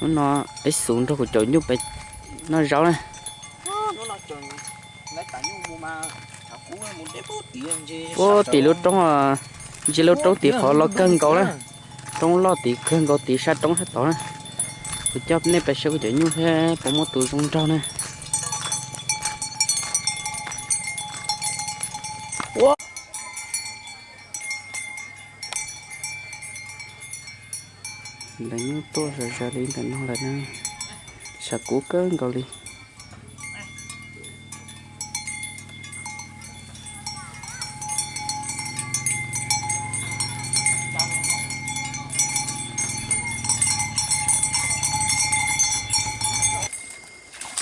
Hnub no peb xus nrog kuv caum nyuj pem noj zaub na. Puag tim lub roob, ntsia lub roob tim qhov los kawg nkaus na. Roob loj tim kawg nkaus tim sab roob sab tod na. Kuv coj nej pem saib kuv caum nyuj seb puas muaj tus zoo nraug na. Ntawm nyuj tuaj zom zaws li ntawm no lawm na, tshav kub kawg nkaus li.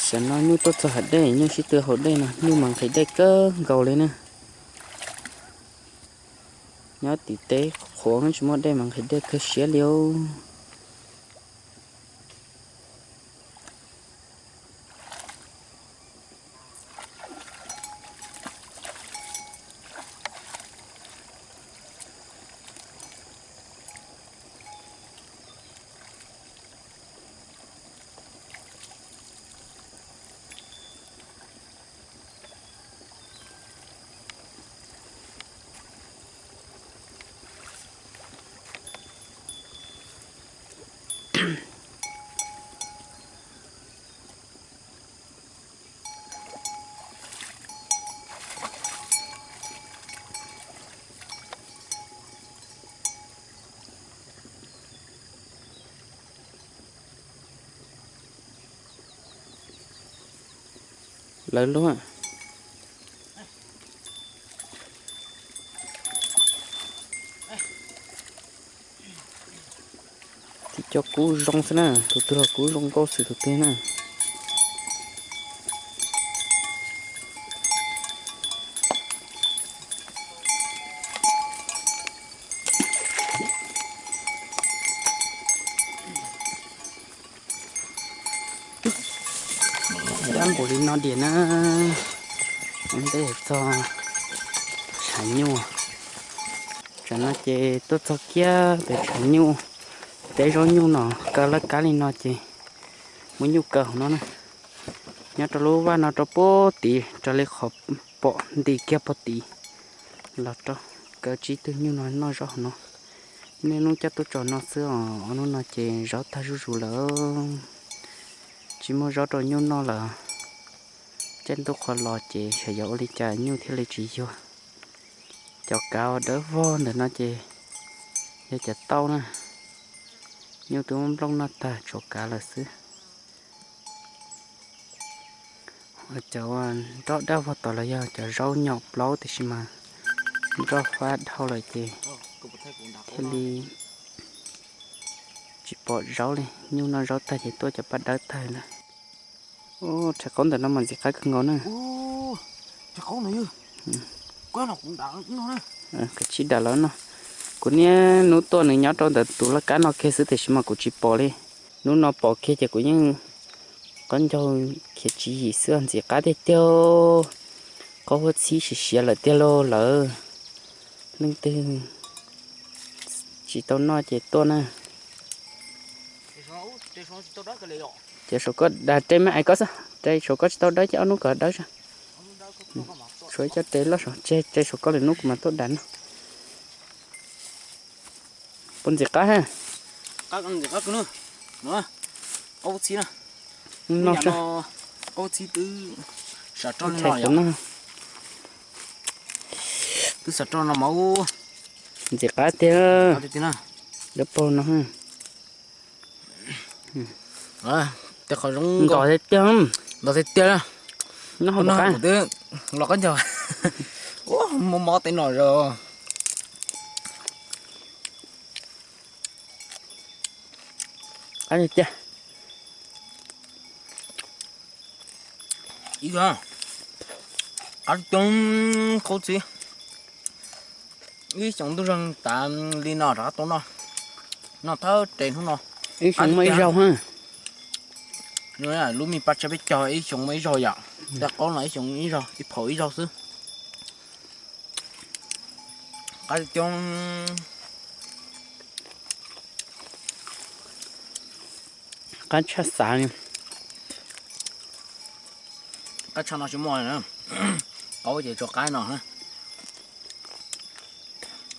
Tam sim no nyuj tuaj txog hav dej, nyuj sib tw haus dej no, nyuj mas nqhis dej kawg nkaus li na. Nyob tim teb qhuav tsis muaj dej mas nqhis dej kawg siab li os. Lawv luag tim cov kub zoo xwb na, tus twg los kub zoo nkauj xwb tus twg na. Dab npaum li no diam na, ntej txog tshav nyuj. Tsam no ces tuaj txog kiag pem tshav nyuj, teb zaub nyuj no kaw laj kab li no ces muab nyuj kaw hauv no na. Nyob rau lub vaj no rau puag tid raws li qhov pom nti kiag puag tid los rau, kaw tsib tug nyuj no noj zaub hauv no. Niaj hnub coj tuaj tso no xwb os, ob hnub no ces zaub tag zuj zus lawm, tsis muaj zaub rau nyuj noj lawm. Caij ntuj qhuav los ces xyov yuav ua li cas nyuj thiaj li tsis yuag. Cov kav uas dawb vog ntawm no ces yog cov tauj na, nyuj twb muab nplooj noj tag tshuav kav lawm xwb. Cov nroj dawb vog tod los yog cov zaub nyom plaub tiam sis mas nroj fab dhau lawm ces thiaj li tsis pom zaub li. Nyuj noj zaub tag ces tuaj cov paj dawb tag na. Rhais qaub ntawm no mas ntxim qab kawg nkaus na. Kav tsij dam los no. Kuv niaj hnub tuaj nws nyob rau ntawm tus laj kab no kiag xwb tiam sis mas kuv tsis pom li. Hnub no pom kiag ces kuv yeej qaub ncaug khiav tswv yim xwb, ntxim qab tiag tiag. Qaub huab txhib siav siav lawm tiag lauj lawm. Leej twg tsis tau noj ces tuaj na. Ces saum koj dag re me ais koj xwb, re saum koj tsis tau dawb ces ob hnub kom dawb xwb. Tshuav ib co re loj saum, tseg re saum koj lwm hnub kuv mam tuaj dag no. Puas ntxim qab ha? No, twb sam roj no mas ntxim qab tiag. Dawb paug no. Tej qhov zoo nkauj tiag tiag. Ntos tiag tiag. Noj kuv twb los qab ncaug. Ua mob mob tej no zog. Qab tiag tiag. Ib qab coob khaub txib. Ib xyoo ntuj zeeg tas li no rov qab tuaj noj, noj thawj re hnub no. Ib xyoo muaj ib zaug. Lub me paj tsawb peb caug ib xyoo muaj ib zaug yom. Tej qaub no ib xyoo ib zaug, ib phaum ib zaug xwb. Qab coob. Qab tshaj xav li. Qab tshaj no tsis muaj na. Qaub ces tso qab no.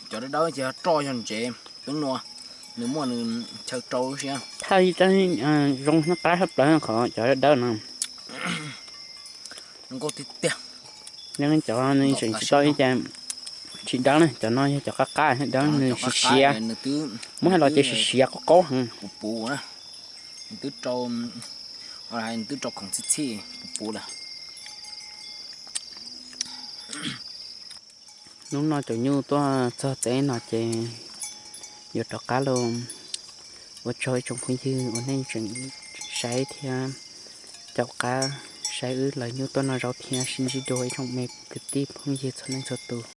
Cov dawb dawb ces roj yog ntsev, twb nua, nws muaj nws chaw rau lub siab. Thaj zoo qab tshaj plaws qhov cov dawb dawb no. Nkauj tiag tiag. Cov tseem tsis tau ib cas tsis dawb na, cov no yog cov qab qab dawb nws siav siav. Muab hais los ces siav siav qaub qaub heev. Puv puv, nws twb rau, nws twb rau khoom txhij txhij puv puv lawm. Hnub no caum nyuj tuaj txog tsev no ces yuav rov qab los. Ua tsaug ib tsoom phooj ywg uas nej tseem saib thiab caum qab saib wb lawv nyuj tuaj noj zaub thiab sib ntsib dua ib tsoom me kwv tij phooj ywg txhua leej txhua tus.